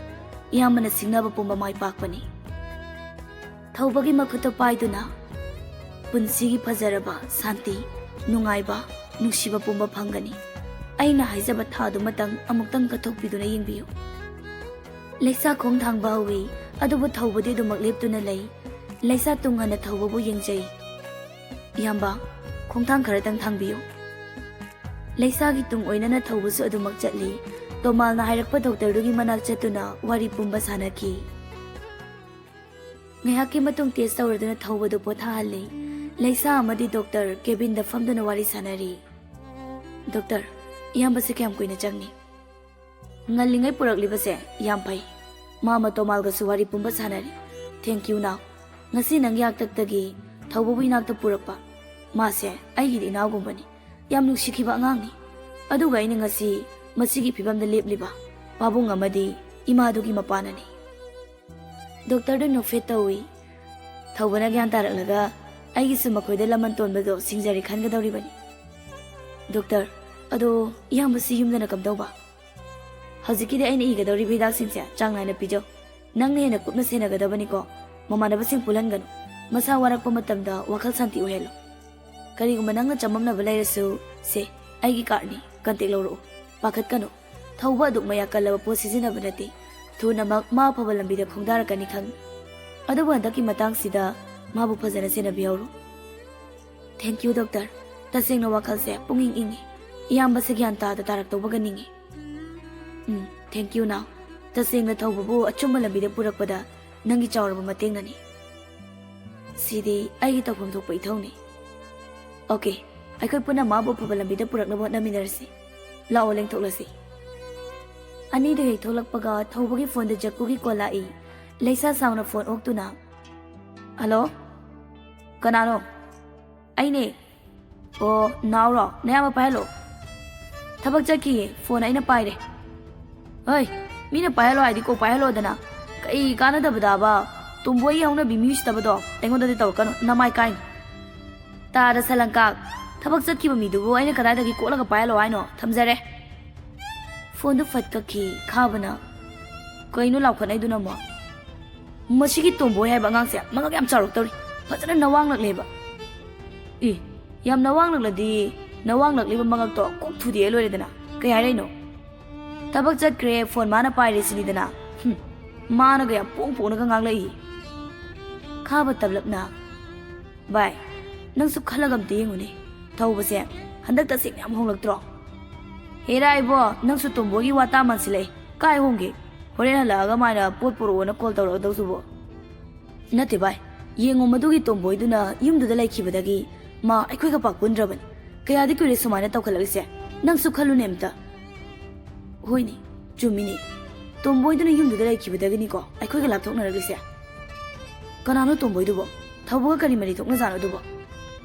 ꯏꯌꯥꯝꯕꯅ ꯁꯤꯡꯅꯕ ꯄꯨꯝꯕ ꯃꯥꯏ ꯄꯥꯛꯄꯅꯤ꯫ ꯊꯧꯕꯒꯤ ꯃꯈꯨꯠꯇ ꯄꯥꯏꯗꯨꯅ ꯄꯨꯟꯁꯤꯒꯤ ꯐꯖꯔꯕ, ꯁꯥꯟꯇꯤ, ꯅꯨꯡꯉꯥꯏꯕ, ꯅꯨꯡꯁꯤꯕ ꯄꯨꯝꯕ ꯐꯪꯒꯅꯤ꯫ ꯑꯩꯅ ꯍꯥꯏꯖꯕ ꯊꯥꯗꯨꯃꯇꯪ ꯑꯃꯨꯛꯇꯪ ꯀꯠꯊꯣꯛꯄꯤꯗꯨꯅ ꯌꯦꯡꯕꯤꯌꯨ꯫ ꯂꯩꯁꯥ ꯈꯣꯡ ꯊꯥꯡꯕ ꯍꯧꯏ, ꯑꯗꯨꯕꯨ ꯊꯧꯕꯗꯤ ꯑꯗꯨꯃꯛ ꯂꯦꯞꯇꯨꯅ ꯂꯩ꯫ ꯂꯩꯁꯥ ꯇꯨꯡ ꯍꯟꯅ ꯊꯧꯕꯕꯨ ꯌꯦꯡꯖꯩ꯫ "ꯏꯌꯥꯝꯕ, ꯈꯣꯡꯊꯥꯡ ꯈꯔꯇꯪ ꯊꯥꯡꯕꯤꯌꯨ꯫" ꯂꯩꯁꯥꯒꯤ ꯇꯨꯡ ꯑꯣꯏꯅꯅ ꯊꯧꯕꯁꯨ ꯑꯗꯨꯃꯛ ꯆꯠꯂꯤ꯫ ꯇꯣꯃꯥꯜꯅ ꯍꯥꯏꯔꯛꯄ ꯗꯣꯛꯇꯔꯗꯨꯒꯤ ꯃꯅꯥꯛ ꯆꯠꯇꯨꯅ ꯋꯥꯔꯤ ꯄꯨꯝꯕ ꯁꯥꯟꯅꯈꯤ꯫ ꯉꯥꯏꯍꯥꯛꯀꯤ ꯃꯇꯨꯡ ꯇꯦꯁ ꯇꯧꯔꯗꯨꯅ ꯊꯧꯕꯗꯨ ꯄꯣꯊꯥꯍꯜꯂꯤ꯫ ꯂꯩꯁꯥ ꯑꯃꯗꯤ ꯗꯣꯛꯇꯔ ꯀꯦꯕꯤꯟꯗ ꯐꯝꯗꯨꯅ ꯋꯥꯔꯤ ꯁꯥꯟꯅꯔꯤ꯫ "ꯗꯣꯛꯇꯔ, ꯏꯌꯥꯝꯕꯁꯦ ꯀꯌꯥꯝ ꯀꯨꯏꯅ ꯆꯪꯅꯤ?" "ꯉꯜꯂꯤꯉꯩ ꯄꯨꯔꯛꯂꯤꯕꯁꯦ ꯌꯥꯝ ꯐꯩ꯫ ꯃꯥ ꯃꯇꯣꯃꯥꯜꯒꯁꯨ ꯋꯥꯔꯤ ꯄꯨꯝꯕ ꯁꯥꯟꯅꯔꯤ꯫ Thank you ꯅꯥꯎ꯫ ꯉꯁꯤ ꯅꯪꯒꯤ ꯍꯥꯛꯇꯛꯇꯒꯤ ꯊꯧꯕꯕꯨ ꯏꯅꯥꯛꯇ ꯄꯨꯔꯛꯄ꯫ ꯃꯥꯁꯦ ꯑꯩꯒꯤꯗꯤ ꯏꯅꯥꯎꯒꯨꯝꯕꯅꯤ꯫ ꯌꯥꯝ ꯅꯨꯡꯁꯤꯈꯤꯕ ꯑꯉꯥꯡꯅꯤ꯫ ꯑꯗꯨꯒ ꯑꯩꯅ ꯉꯁꯤ ꯃꯁꯤꯒꯤ ꯐꯤꯕꯝꯗ ꯂꯦꯞꯂꯤꯕ ꯄꯥꯕꯨꯡ ꯑꯃꯗꯤ ꯏꯃꯥꯗꯨꯒꯤ ꯃꯄꯥꯅꯅꯤ꯫" ꯗꯣꯛꯇꯔꯗꯨ ꯅꯣꯛꯐꯦꯠ ꯇꯧꯏ꯫ ꯊꯧꯕꯅ ꯒ꯭ꯌꯥꯟ ꯇꯥꯔꯛꯂꯒ, ꯑꯩꯒꯤꯁꯨ ꯃꯈꯣꯏꯗ ꯂꯃꯟ ꯇꯣꯟꯕꯗꯣ ꯁꯤꯡꯖꯔꯦ ꯈꯟꯒꯗꯧꯔꯤꯕꯅꯤ꯫ ꯗꯣꯛꯇꯔ, ꯑꯗꯣ ꯏꯌꯥꯝꯕꯁꯤ ꯌꯨꯝꯗꯅ ꯀꯝꯗꯧꯕ? ꯍꯧꯖꯤꯛꯀꯤꯗꯤ ꯑꯩꯅ ꯏꯒꯗꯧꯔꯤꯕ ꯍꯤꯗꯥꯛꯁꯤꯡꯁꯦ ꯆꯥꯡ ꯅꯥꯏꯅ ꯄꯤꯖꯧ꯫ ꯅꯪꯅ ꯍꯦꯟꯅ ꯀꯨꯞꯅ ꯁꯦꯟꯅꯒꯗꯕꯅꯤꯀꯣ꯫ ꯃꯃꯥꯟꯅꯕꯁꯤꯡ ꯄꯨꯜꯍꯟꯒꯅꯨ꯫ ꯃꯁꯥ ꯋꯥꯔꯛꯄ ꯃꯇꯝꯗ ꯋꯥꯈꯜ ꯁꯥꯟꯇꯤ ꯑꯣꯏꯍꯜꯂꯨ꯫ ꯀꯔꯤꯒꯨꯝꯕ ꯅꯪꯅ ꯆꯃꯝꯅꯕ ꯂꯩꯔꯁꯨ, ꯁꯦ, ꯑꯩꯒꯤ ꯀꯥꯔꯗꯅꯤ, ꯀꯟꯇꯦꯛ ꯂꯧꯔꯛꯎ꯫ ꯄꯥꯈꯠꯀꯅꯨ꯫ ꯊꯧꯕ ꯑꯗꯨꯛ ꯃꯌꯥ ꯀꯜꯂꯕ ꯄꯣꯠ ꯁꯤꯖꯤꯟꯅꯕ ꯅꯠꯇꯦ꯫ ꯊꯨꯅꯃꯛ ꯃꯥ ꯑꯐꯕ ꯂꯝꯕꯤꯗ ꯈꯣꯡꯗꯥꯔꯛꯀꯅꯤ ꯈꯪꯏ꯫ ꯑꯗꯨꯕꯨ ꯍꯟꯗꯛꯀꯤ ꯃꯇꯥꯡꯁꯤꯗ ꯃꯥꯕꯨ ꯐꯖꯅ ꯁꯦꯟꯅꯕꯤꯍꯧꯔꯣ꯫ Thank you, doctor. ꯇꯁꯦꯡꯅ ꯋꯥꯈꯜꯁꯦ ꯄꯨꯡꯏꯪ ꯏꯪꯉꯤ꯫ ꯏꯌꯥꯝꯕꯁꯦ ꯒ꯭ꯌꯥꯟ ꯇꯥꯗ ꯇꯥꯔꯛꯇꯧꯕꯒ ꯅꯤꯡꯉꯤ꯫ ꯎꯝ, thank you, ꯅꯥꯎ꯫ ꯇꯁꯦꯡꯅ ꯊꯧꯕꯕꯨ ꯑꯆꯨꯝꯕ ꯂꯝꯕꯤꯗ ꯄꯨꯔꯛꯄꯗ ꯅꯪꯒꯤ ꯆꯥꯎꯔꯕ ꯃꯇꯦꯡꯅꯅꯤ꯫ ꯁꯤꯗꯤ ꯑꯩꯒꯤ ꯇꯧꯐꯝ ꯊꯣꯛꯄ ꯏꯊꯧꯅꯤ꯫ ꯑꯣꯀꯦ, ꯑꯩꯈꯣꯏ ꯄꯨꯟꯅ ꯃꯥꯕꯨ ꯑꯐꯕ ꯂꯝꯕꯤꯗ ꯄꯨꯔꯛꯅꯕ ꯍꯣꯠꯅꯃꯤꯟꯅꯔꯁꯤ꯫ ꯂꯥꯛꯑꯣ, ꯂꯦꯡꯊꯣꯛꯂꯁꯤ꯫ ꯑꯅꯤꯗꯨ ꯍꯦꯛ ꯊꯣꯛꯂꯛꯄꯒ ꯊꯧꯕꯒꯤ ꯐꯣꯟꯗ ꯖꯛꯀꯨꯒꯤ ꯀꯣꯜ ꯂꯥꯛꯏ꯫ ꯂꯩꯁꯥ ꯁꯥꯎꯅ ꯐꯣꯟ ꯑꯣꯛꯇꯨꯅ, "ꯍꯜꯂꯣ? ꯀꯅꯥꯅꯣ?" "ꯑꯩꯅꯦ꯫" "ꯑꯣ, ꯅꯥꯎꯔꯣ? ꯅꯌꯥꯝꯕ ꯄꯥꯏꯍꯜꯂꯣ꯫" "ꯊꯕꯛ ꯆꯠꯈꯤꯌꯦ, ꯐꯣꯟ ꯑꯩꯅ ꯄꯥꯏꯔꯦ꯫" "ꯍꯣꯏ, ꯃꯤꯅ ꯄꯥꯏꯍꯜꯂꯣ ꯍꯥꯏꯗꯤ ꯀꯣꯛ ꯄꯥꯏꯍꯜꯂꯣꯗꯅ꯫ ꯀꯩ ꯀꯥꯟꯅꯗꯕꯗꯕ? ꯇꯣꯝꯕꯣꯏꯒꯤ ꯍꯧꯅꯕꯤ ꯃꯤ ꯎꯁꯤꯠꯇꯕꯗꯣ ꯑꯩꯉꯣꯟꯗꯗꯤ ꯇꯧꯔꯛꯀꯅꯨ, ꯅꯃꯥꯏ ꯀꯥꯏꯅꯤ꯫ ꯇꯥꯗ ꯁꯂꯪꯀꯥꯛ, ꯊꯕꯛ ꯆꯠꯈꯤꯕ ꯃꯤꯗꯨꯕꯨ ꯑꯩꯅ ꯀꯗꯥꯏꯗꯒꯤ ꯀꯣꯠꯂꯒ ꯄꯥꯏꯍꯜꯂꯣ ꯍꯥꯏꯅꯣ? ꯊꯝꯖꯔꯦ꯫" ꯐꯣꯟꯗꯨ ꯐꯠ ꯀꯛꯈꯤ꯫ ꯈꯥꯕꯅ, "ꯀꯩꯅꯣ ꯂꯥꯎꯈꯠꯅꯩꯗꯨꯅ ꯑꯃꯨꯛ? ꯃꯁꯤꯒꯤ ꯇꯣꯝꯕꯣꯏ ꯍꯥꯏꯕ ꯑꯉꯥꯡꯁꯦ ꯃꯉꯛ ꯌꯥꯝ ꯆꯥꯎꯔꯛꯇꯧꯔꯤ꯫ ꯐꯖꯅ ꯅꯋꯥꯡꯂꯛꯂꯦꯕ꯫" "ꯏ, ꯌꯥꯝ ꯅꯋꯥꯡꯂꯛꯂꯗꯤ ꯅꯋꯥꯡꯂꯛꯂꯤꯕ ꯃꯉꯛꯇꯣ ꯀꯣꯛ ꯊꯨꯗꯦꯛꯑ ꯂꯣꯏꯔꯦꯗꯅ꯫ ꯀꯩ ꯍꯥꯏꯔꯛꯏꯅꯣ?" "ꯊꯕꯛ ꯆꯠꯈ꯭ꯔꯦ, ꯐꯣꯟ ꯃꯥꯅ ꯄꯥꯏꯔꯦ ꯁꯤꯅꯤꯗꯅ꯫" "ꯍꯨꯝ, ꯃꯥꯅꯒ ꯌꯥꯝ ꯄꯣꯡ ꯄꯣꯡꯅꯒ ꯉꯥꯡꯂꯛꯏ꯫" ꯈꯥꯕ ꯇꯞꯂꯞꯅ, "ꯚꯥꯏ, ꯅꯪꯁꯨ ꯈꯜꯂꯒ ꯑꯝꯇ ꯌꯦꯡꯉꯨꯅꯦ꯫ ꯊꯧꯕꯁꯦ ꯍꯟꯗꯛ ꯇꯁꯦꯡꯅ ꯌꯥꯝ ꯍꯣꯡꯂꯛꯇ꯭ꯔꯣ? ꯍꯦꯔꯥ ꯏꯕꯣ, ꯅꯪꯁꯨ ꯇꯣꯝꯕꯣꯏꯒꯤ ꯋꯥ ꯇꯥ ꯃꯥꯟꯁꯤꯜꯂꯛꯑꯦ꯫ ꯀꯥꯏ ꯍꯣꯡꯒꯦ? ꯍꯣꯔꯦꯟ ꯍꯜꯂꯛꯑꯒ ꯃꯥꯅ ꯄꯣꯠ ꯄꯨꯔꯛꯑꯣꯅ ꯀꯣꯜ ꯇꯧꯔꯛꯀꯗꯧꯁꯤꯕꯣ?" "ꯅꯠꯇꯦ ꯚꯥꯏ, ꯌꯦꯡꯉꯣ, ꯃꯗꯨꯒꯤ ꯇꯣꯝꯕꯣꯏꯗꯨꯅ ꯌꯨꯝꯗꯨꯗ ꯂꯩꯈꯤꯕꯗꯒꯤ ꯃꯥ ꯑꯩꯈꯣꯏꯒ ꯄꯥꯛ ꯄꯨꯟꯗ꯭ꯔꯕꯅꯤ꯫ ꯀꯌꯥꯗꯤ ꯀꯨꯏꯔꯦ ꯁꯨꯃꯥꯏꯅ ꯇꯧꯈꯠꯂꯛꯂꯤꯁꯦ꯫ ꯅꯪꯁꯨ ꯈꯜꯂꯨꯅꯦ ꯑꯝꯇ꯫" "ꯍꯣꯏꯅꯦ, ꯆꯨꯝꯃꯤꯅꯦ꯫ ꯇꯣꯝꯕꯣꯏꯗꯨꯅ ꯌꯨꯝꯗꯨꯗ ꯂꯩꯈꯤꯕꯗꯒꯤꯅꯤꯀꯣ ꯑꯩꯈꯣꯏꯒ ꯂꯥꯞꯊꯣꯛꯅꯔꯛꯂꯤꯁꯦ꯫ ꯀꯅꯥꯅꯣ ꯇꯣꯝꯕꯣꯏꯗꯨꯕꯣ? ꯊꯧꯕꯒ ꯀꯔꯤ ꯃꯔꯤ ꯊꯣꯛꯅꯖꯥꯠꯅꯣ ꯑꯗꯨꯕꯣ?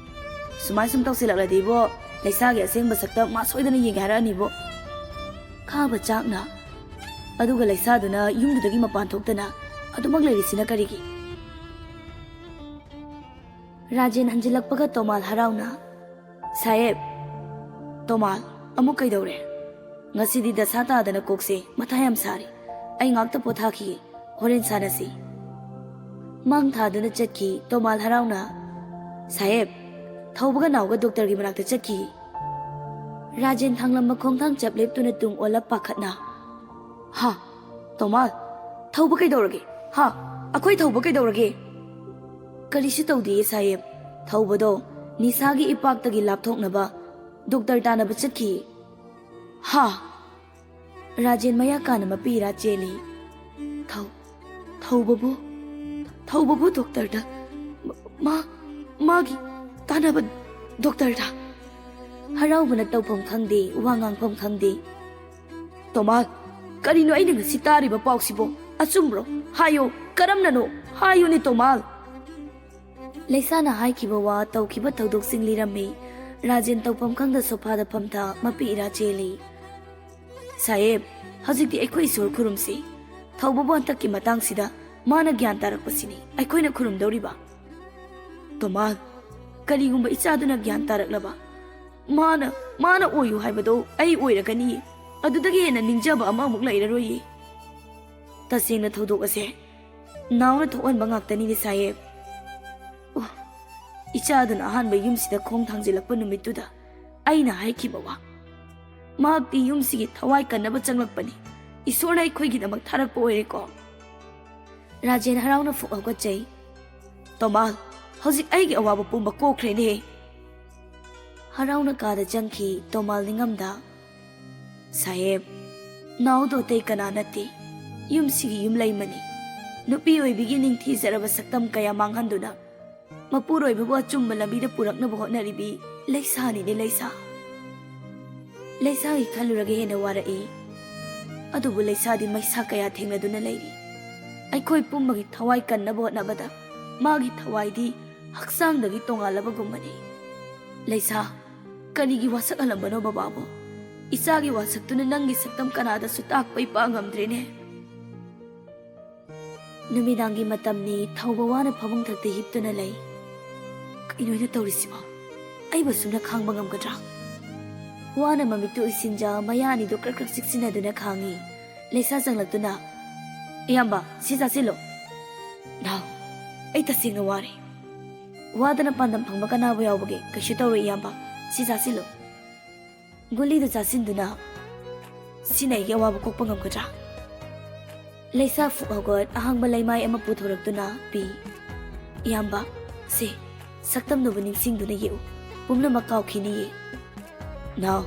ꯁꯨꯃꯥꯏ ꯁꯨꯝ ꯇꯧꯁꯤꯜꯂꯛꯂꯗꯤ ꯏꯕꯣ, ꯂꯩꯁꯥꯒꯤ ꯑꯁꯦꯡꯕ ꯁꯛꯇ ꯃꯥ ꯁꯣꯏꯗꯅ ꯌꯦꯡꯒꯦ ꯍꯥꯏꯔꯛꯑꯅꯤꯕꯣ꯫" ꯈꯥꯕ ꯆꯥꯛꯅ, "ꯑꯗꯨꯒ ꯂꯩꯁꯥꯗꯨꯅ ꯌꯨꯝꯗꯨꯗꯒꯤ ꯃꯄꯥꯟ ꯊꯣꯛꯇꯅ ꯑꯗꯨꯃꯛ ꯂꯩꯔꯤꯁꯤꯅ ꯀꯔꯤꯒꯤ?" ꯔꯥꯖꯦꯟ ꯍꯟꯖꯤꯜꯂꯛꯄꯒ ꯇꯣꯃꯥꯜ ꯍꯔꯥꯎꯅ, "ꯁꯥꯍꯦꯕ, ꯇꯣꯃꯥꯜ, ꯑꯃꯨꯛ ꯀꯩꯗꯧꯔꯦ? ꯉꯁꯤꯗꯤ ꯗꯁꯥ ꯇꯥꯗꯅ ꯀꯣꯛꯁꯦ ꯃꯊꯥ ꯌꯥꯝ ꯁꯥꯔꯤ꯫ ꯑꯩ ꯉꯥꯛꯇ ꯄꯣꯊꯥꯈꯤꯒꯦ, ꯍꯣꯔꯦꯟ ꯁꯥꯟꯅꯁꯤ꯫" ꯃꯥꯡ ꯊꯥꯗꯨꯅ ꯆꯠꯈꯤ ꯇꯣꯃꯥꯜ ꯍꯔꯥꯎꯅ꯫ "ꯁꯥꯍꯦꯕ, ꯊꯧꯕꯒ ꯅꯥꯎꯒ ꯗꯣꯛꯇꯔꯒꯤ ꯃꯅꯥꯛꯇ ꯆꯠꯈꯤ꯫" ꯔꯥꯖꯦꯟ ꯊꯥꯡꯂꯝꯕ ꯈꯣꯡꯊꯥꯡ ꯆꯞ ꯂꯦꯞꯇꯨꯅ ꯇꯨꯡ ꯑꯣꯜꯂꯞ ꯄꯥꯈꯠꯅ, "ꯍꯥ? ꯇꯣꯃꯥꯜ, ꯊꯧꯕ ꯀꯩꯗꯧꯔꯒꯦ? ꯍꯥ? ꯑꯩꯈꯣꯏ ꯊꯧꯕ ꯀꯩꯗꯧꯔꯒꯦ?" "ꯀꯔꯤꯁꯨ ꯇꯧꯗꯤꯌꯦ ꯁꯥꯍꯦꯕ꯫ ꯊꯧꯕꯗꯣ ꯅꯤꯁꯥꯒꯤ ꯏꯄꯥꯛꯇꯒꯤ ꯂꯥꯞꯊꯣꯛꯅꯕ ꯗꯣꯛꯇꯔ ꯇꯥꯟꯅꯕ ꯆꯠꯈꯤ꯫" "ꯍꯥ?" ꯔꯥꯖꯦꯟ ꯃꯌꯥ ꯀꯥꯅ ꯃꯄꯤ ꯏꯔꯥ ꯆꯦꯜꯂꯤ꯫ "ꯊꯧ-, ꯊꯧꯕꯕꯨ, ꯊꯧꯕꯕꯨ ꯗꯣꯛꯇꯔꯗ, ꯃꯥ, ꯃꯥꯒꯤ ꯇꯥꯟꯅꯕ ꯗꯣꯛꯇꯔꯗ?" ꯍꯔꯥꯎꯕꯅ ꯇꯧꯐꯝ ꯈꯪꯗꯦ, ꯋꯥ ꯉꯥꯡꯐꯝ ꯈꯪꯗꯦ꯫ "ꯇꯣꯃꯥꯜ, ꯀꯔꯤꯅꯣ ꯑꯩꯅ ꯉꯁꯤ ꯇꯥꯔꯤꯕ ꯄꯥꯎꯁꯤꯕꯣ? ꯑꯆꯨꯝꯕ꯭ꯔꯣ? ꯍꯥꯏꯌꯣ, ꯀꯔꯝꯅꯅꯣ? ꯍꯥꯏꯌꯨꯅꯦ ꯇꯣꯃꯥꯜ!" ꯂꯩꯁꯥꯅ ꯍꯥꯏꯈꯤꯕ ꯋꯥ, ꯇꯧꯈꯤꯕ ꯊꯧꯗꯣꯛꯁꯤꯡ ꯂꯤꯔꯝꯃꯤ꯫ ꯔꯥꯖꯦꯟ ꯇꯧꯐꯝ ꯈꯪꯗ ꯁꯣꯐꯥꯗ ꯐꯝꯊ ꯃꯄꯤ ꯏꯔꯥ ꯆꯦꯜꯂꯤ꯫ "ꯁꯥꯍꯦꯕ, ꯍꯧꯖꯤꯛꯇꯤ ꯑꯩꯈꯣꯏ ꯏꯁꯣꯔ ꯈꯨꯔꯨꯝꯁꯤ꯫ ꯊꯧꯕꯕꯨ ꯍꯟꯗꯛꯀꯤ ꯃꯇꯥꯡꯁꯤꯗ ꯃꯥꯅ ꯒ꯭ꯌꯥꯟ ꯇꯥꯔꯛꯄꯁꯤꯅꯤ ꯑꯩꯈꯣꯏꯅ ꯈꯨꯔꯨꯝꯗꯧꯔꯤꯕ꯫" "ꯇꯣꯃꯥꯜ, ꯀꯔꯤꯒꯨꯝꯕ ꯏꯆꯥꯗꯨꯅ ꯒ꯭ꯌꯥꯟ ꯇꯥꯔꯛꯂꯕ, ꯃꯥꯅ, ꯃꯥꯅ ꯑꯣꯏꯌꯨ ꯍꯥꯏꯕꯗꯣ ꯑꯩ ꯑꯣꯏꯔꯒꯅꯤ꯫ ꯑꯗꯨꯗꯒꯤ ꯍꯦꯟꯅ ꯅꯤꯡꯖꯕ ꯑꯃ ꯑꯃꯨꯛ ꯂꯩꯔꯔꯣꯏꯌꯦ꯫ ꯇꯁꯦꯡꯅ ꯊꯧꯗꯣꯛ ꯑꯁꯦ ꯅꯥꯎꯅ ꯊꯣꯛꯍꯟꯕ ꯉꯥꯛꯇꯅꯤꯅꯦ ꯁꯥꯍꯦꯕ꯫ ꯑꯣ, ꯏꯆꯥꯗꯨꯅ ꯑꯍꯥꯟꯕ ꯌꯨꯝꯁꯤꯗ ꯈꯣꯡ ꯊꯥꯡꯖꯤꯜꯂꯛꯄ ꯅꯨꯃꯤꯠꯇꯨꯗ ꯑꯩꯅ ꯍꯥꯏꯈꯤꯕ ꯋꯥ꯫ ꯃꯍꯥꯛꯇꯤ ꯌꯨꯝꯁꯤꯒꯤ ꯊꯋꯥꯏ ꯀꯟꯅꯕ ꯆꯪꯂꯛꯄꯅꯤ꯫ ꯏꯁꯣꯔꯅ ꯑꯩꯈꯣꯏꯒꯤꯗꯃꯛ ꯊꯥꯔꯛꯄ ꯑꯣꯏꯔꯦꯀꯣ꯫" ꯔꯥꯖꯦꯟ ꯍꯔꯥꯎꯅ ꯐꯨꯛ ꯍꯧꯒꯠꯆꯩ꯫ "ꯇꯣꯃꯥꯜ, ꯍꯧꯖꯤꯛ ꯑꯩꯒꯤ ꯑꯋꯥꯕ ꯄꯨꯝꯕ ꯀꯣꯛꯈ꯭ꯔꯦꯅꯦ꯫" ꯍꯔꯥꯎꯅ ꯀꯥꯗ ꯆꯪꯈꯤ ꯇꯣꯃꯥꯜ ꯅꯤꯡꯉꯝꯗ꯫ "ꯁꯥꯍꯦꯕ, ꯅꯥꯎꯗꯣ ꯑꯇꯩ ꯀꯅꯥ ꯅꯠꯇꯦ, ꯌꯨꯝꯁꯤꯒꯤ ꯌꯨꯝꯂꯩꯃꯅꯤ꯫ ꯅꯨꯄꯤ ꯑꯣꯏꯕꯤꯒꯤ ꯅꯤꯡꯊꯤꯖꯔꯕ ꯁꯛꯇꯝ ꯀꯌꯥ ꯃꯥꯡꯍꯟꯗꯨꯅ ꯃꯄꯨꯔꯣꯏꯕꯕꯨ ꯑꯆꯨꯝꯕ ꯂꯝꯕꯤꯗ ꯄꯨꯔꯛꯅꯕ ꯍꯣꯠꯅꯔꯤꯕꯤ ꯂꯩꯁꯥꯅꯤꯅꯦ ꯂꯩꯁꯥ꯫ ꯂꯩꯁꯥꯒꯤ ꯈꯜꯂꯨꯔꯒ ꯍꯦꯟꯅ ꯋꯥꯔꯛꯏ꯫ ꯑꯗꯨꯕꯨ ꯂꯩꯁꯥꯗꯤ ꯃꯩꯁꯥ ꯀꯌꯥ ꯊꯦꯡꯅꯗꯨꯅ ꯂꯩꯔꯤ꯫ ꯑꯩꯈꯣꯏ ꯄꯨꯝꯕꯒꯤ ꯊꯋꯥꯏ ꯀꯟꯅꯕ ꯍꯣꯠꯅꯕꯗ ꯃꯥꯒꯤ ꯊꯋꯥꯏꯗꯤ ꯍꯛꯆꯥꯡꯗꯒꯤ ꯇꯣꯉꯥꯜꯂꯕꯒꯨꯝꯕꯅꯤ꯫ ꯂꯩꯁꯥ, ꯀꯔꯤꯒꯤ ꯋꯥꯁꯛꯍꯜꯂꯝꯕꯅꯣ ꯕꯕꯥꯕꯨ? ꯏꯆꯥꯒꯤ ꯋꯥꯁꯛꯇꯨꯅ ꯅꯪꯒꯤ ꯁꯛꯇꯝ ꯀꯅꯥꯗꯁꯨ ꯇꯥꯛꯄ ꯏꯄꯥ ꯉꯝꯗ꯭ꯔꯦꯅꯦ꯫" ꯅꯨꯃꯤꯗꯥꯡꯒꯤ ꯃꯇꯝꯅꯤ, ꯊꯧꯕ ꯋꯥꯅ ꯐꯃꯨꯡ ꯊꯛꯇ ꯍꯤꯞꯇꯨꯅ ꯂꯩ꯫ ꯀꯩꯅꯣ ꯑꯩꯅ ꯇꯧꯔꯤꯁꯤꯕꯣ? ꯑꯩꯕꯨ ꯁꯨꯝꯅ ꯈꯥꯡꯕ ꯉꯝꯒꯗ꯭ꯔꯥ? ꯋꯥꯅ ꯃꯃꯤꯠꯇꯨ ꯎꯏꯁꯤꯟꯖ ꯃꯌꯥ ꯑꯅꯤꯗꯨ ꯀ꯭ꯔꯛ ꯀ꯭ꯔꯛ ꯆꯤꯛꯁꯤꯟꯅꯗꯨꯅ ꯈꯥꯡꯉꯤ꯫ ꯂꯩꯁꯥ ꯆꯪꯂꯛꯇꯨꯅ, "ꯏꯌꯥꯝꯕ, ꯁꯤ ꯆꯥꯁꯤꯜꯂꯣ꯫" "ꯅꯥꯎ, ꯑꯩ ꯇꯁꯦꯡꯅ ꯋꯥꯔꯦ꯫" "ꯋꯥꯗꯅ ꯄꯥꯟꯗꯝ ꯐꯪꯕ ꯀꯅꯥꯕꯨ ꯌꯥꯎꯕꯒꯦ? ꯀꯩꯁꯨ ꯇꯧꯔꯣꯏ ꯏꯌꯥꯝꯕ, ꯁꯤ ꯆꯥꯁꯤꯜꯂꯣ꯫" ꯒꯨꯂꯤꯗꯨ ꯆꯥꯁꯤꯟꯗꯨꯅ, "ꯁꯤꯅ ꯑꯩꯒꯤ ꯑꯋꯥꯕ ꯀꯣꯛꯄ ꯉꯝꯒꯗ꯭ꯔꯥ?" ꯂꯩꯁꯥ ꯐꯨꯛ ꯍꯧꯒꯠ ꯑꯍꯥꯡꯕ ꯂꯩꯃꯥꯏ ꯑꯃ ꯄꯨꯊꯣꯔꯛꯇꯨꯅ ꯄꯤ꯫ "ꯏꯌꯥꯝꯕ, ꯁꯦ, ꯁꯛꯇꯝꯗꯨꯕꯨ ꯅꯤꯡꯁꯤꯡꯗꯨꯅ ꯌꯦꯛꯎ꯫ ꯄꯨꯝꯅꯃꯛ ꯀꯥꯎꯈꯤꯅꯤꯌꯦ꯫" "ꯅꯥꯎ,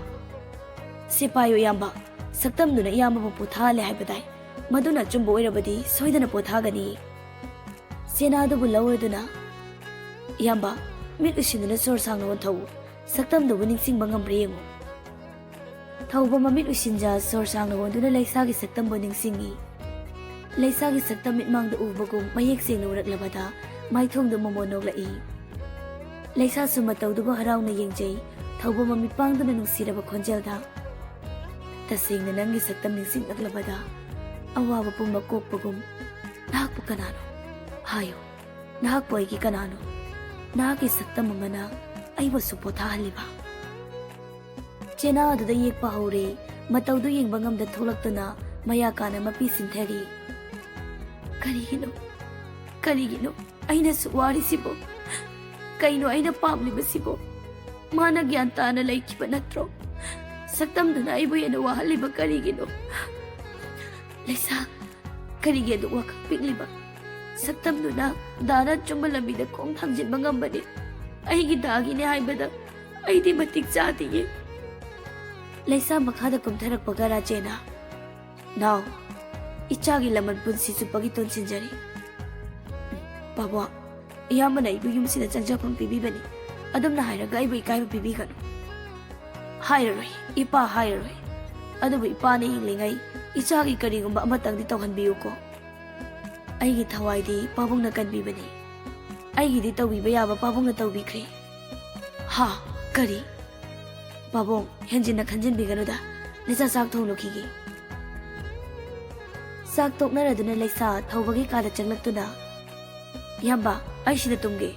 ꯁꯦ ꯄꯥꯏꯌꯨ ꯏꯌꯥꯝꯕ, ꯁꯛꯇꯝꯗꯨꯅ ꯏꯌꯥꯝꯕꯕꯨ ꯄꯣꯊꯥꯍꯜꯂꯦ ꯍꯥꯏꯕꯗꯥꯏ? ꯃꯗꯨꯅ ꯑꯆꯨꯝꯕ ꯑꯣꯏꯔꯕꯗꯤ ꯁꯣꯏꯗꯅ ꯄꯣꯊꯥꯒꯅꯤ꯫" ꯆꯦꯅꯥꯗꯨꯕꯨ ꯂꯧꯔꯗꯨꯅ, "ꯏꯌꯥꯝꯕ, ꯃꯤꯠ ꯎꯏꯁꯤꯟꯗꯨꯅ ꯁꯣꯔ ꯁꯥꯡꯅ ꯍꯣꯟꯊꯧꯎ꯫ ꯁꯛꯇꯝꯗꯨꯕꯨ ꯅꯤꯡꯁꯤꯡꯕ ꯉꯝꯕ꯭ꯔꯥ ꯌꯦꯡꯉꯨ꯫" ꯊꯧꯕ ꯃꯃꯤꯠ ꯎꯏꯁꯤꯟꯖ ꯁꯣꯔ ꯁꯥꯡꯅ ꯍꯣꯟꯗꯨꯅ ꯂꯩꯁꯥꯒꯤ ꯁꯛꯇꯝꯕꯨ ꯅꯤꯡꯁꯤꯡꯏ꯫ ꯂꯩꯁꯥꯒꯤ ꯁꯛꯇꯝ ꯃꯤꯠꯃꯥꯡꯗ ꯎꯕꯒꯨꯝ ꯃꯌꯦꯛ ꯁꯦꯡꯅ ꯎꯔꯛꯂꯕꯗ ꯃꯥꯏꯊꯣꯡꯗ ꯃꯣꯃꯣꯟ ꯅꯣꯛꯂꯛꯏ꯫ ꯂꯩꯁꯥꯁꯨ ꯃꯇꯧꯗꯨꯕꯨ ꯍꯔꯥꯎꯅ ꯌꯦꯡꯖꯩ꯫ ꯊꯧꯕ ꯃꯃꯤꯠ ꯄꯥꯡꯗꯨꯅ ꯅꯨꯡꯁꯤꯔꯕ ꯈꯣꯟꯖꯦꯜꯗ, "ꯇꯁꯦꯡꯅ ꯅꯪꯒꯤ ꯁꯛꯇꯝ ꯅꯤꯡꯁꯤꯡꯂꯛꯂꯕꯗ ꯑꯋꯥꯕ ꯄꯨꯝꯕ ꯀꯣꯛꯄꯒꯨꯝ, ꯅꯍꯥꯛꯄꯨ ꯀꯅꯥꯅꯣ? ꯍꯥꯏꯌꯨ, ꯅꯍꯥꯛꯄꯨ ꯑꯩꯒꯤ ꯀꯅꯥꯅꯣ? ꯅꯍꯥꯛꯀꯤ ꯁꯛꯇꯝ ꯑꯃꯅ ꯑꯩꯕꯨꯁꯨ ꯄꯣꯊꯥꯍꯜꯂꯤꯕ?" ꯆꯦꯅꯥ ꯑꯗꯨꯗ ꯌꯦꯛꯄ ꯍꯧꯔꯦ꯫ ꯃꯇꯧꯗꯨ ꯌꯦꯡꯕ ꯉꯝꯗ ꯊꯣꯛꯂꯛꯇꯨꯅ ꯃꯌꯥ ꯀꯥꯅ ꯃꯄꯤ ꯁꯤꯟꯊꯔꯤ꯫ "ꯀꯔꯤꯒꯤꯅꯣ? ꯀꯔꯤꯒꯤꯅꯣ ꯑꯩꯅꯁꯨ ꯋꯥꯔꯤꯁꯤꯕꯣ? ꯀꯩꯅꯣ ꯑꯩꯅ ꯄꯥꯝꯂꯤꯕꯁꯤꯕꯣ? ꯃꯥꯅ ꯒ꯭ꯌꯥꯟ ꯇꯥꯅ ꯂꯩꯈꯤꯕ ꯅꯠꯇ꯭ꯔꯣ? ꯁꯛꯇꯝꯗꯨꯅ ꯑꯩꯕꯨ ꯍꯦꯟꯅ ꯋꯥꯍꯜꯂꯤꯕ ꯀꯔꯤꯒꯤꯅꯣ? ꯂꯩꯁꯥ, ꯀꯔꯤꯒꯤ ꯑꯗꯨꯛ ꯋꯥꯈꯜ ꯄꯤꯛꯂꯤꯕ? ꯁꯛꯇꯝꯗꯨꯅ ꯗꯥꯅ ꯑꯆꯨꯝꯕ ꯂꯝꯕꯤꯗ ꯈꯣꯡ ꯊꯥꯡꯖꯤꯟꯕ ꯉꯝꯕꯅꯤ꯫ ꯑꯩꯒꯤ ꯗꯥꯒꯤꯅꯦ ꯍꯥꯏꯕꯗ ꯑꯩꯗꯤ ꯃꯇꯤꯛ ꯆꯥꯗꯤꯌꯦ꯫" ꯂꯩꯁꯥ ꯃꯈꯥꯗ ꯀꯨꯝꯊꯔꯛꯄꯒ ꯔꯥꯖꯦꯅ, "ꯅꯥꯎ, ꯏꯆꯥꯒꯤ ꯂꯃꯟ ꯄꯨꯟꯁꯤ ꯆꯨꯞꯄꯒꯤ ꯇꯣꯟꯁꯤꯟꯖꯔꯤ꯫ ꯄꯥꯕꯨꯡ, ꯏꯌꯥꯝꯕꯅ ꯑꯩꯕꯨ ꯌꯨꯝꯁꯤꯗ ꯆꯪꯖꯐꯝ ꯄꯤꯕꯤꯕꯅꯤ꯫ ꯑꯗꯨꯝꯅ ꯍꯥꯏꯔꯒ ꯑꯩꯕꯨ ꯏꯀꯥꯏꯕ ꯄꯤꯕꯤꯒꯅꯨ꯫" "ꯍꯥꯏꯔꯔꯣꯏ, ꯏꯄꯥ ꯍꯥꯏꯔꯔꯣꯏ꯫ ꯑꯗꯨꯕꯨ ꯏꯄꯥꯅ ꯍꯤꯡꯂꯤꯉꯩ ꯏꯆꯥꯒꯤ ꯀꯔꯤꯒꯨꯝꯕ ꯑꯃꯇꯪꯗꯤ ꯇꯧꯍꯟꯕꯤꯌꯨꯀꯣ꯫ ꯑꯩꯒꯤ ꯊꯋꯥꯏꯗꯤ ꯄꯥꯕꯨꯡꯅ ꯀꯟꯕꯤꯕꯅꯤ꯫ ꯑꯩꯒꯤꯗꯤ ꯇꯧꯕꯤꯕ ꯌꯥꯕ ꯄꯥꯕꯨꯡꯅ ꯇꯧꯕꯤꯈ꯭ꯔꯦ꯫" "ꯍꯥ? ꯀꯔꯤ?" "ꯄꯥꯕꯨꯡ, ꯍꯦꯟꯖꯤꯟꯅ ꯈꯟꯖꯤꯟꯕꯤꯒꯅꯨꯗ꯫ ꯅꯆꯥ ꯆꯥꯛ ꯊꯣꯡꯂꯨꯈꯤꯒꯦ꯫" ꯆꯥꯛ ꯇꯣꯛꯅꯔꯗꯨꯅ ꯂꯩꯁꯥ ꯊꯧꯕꯒꯤ ꯀꯥꯗ ꯆꯪꯂꯛꯇꯨꯅ, "ꯏꯌꯥꯝꯕ, ꯑꯩ ꯁꯤꯗ ꯇꯨꯝꯒꯦ꯫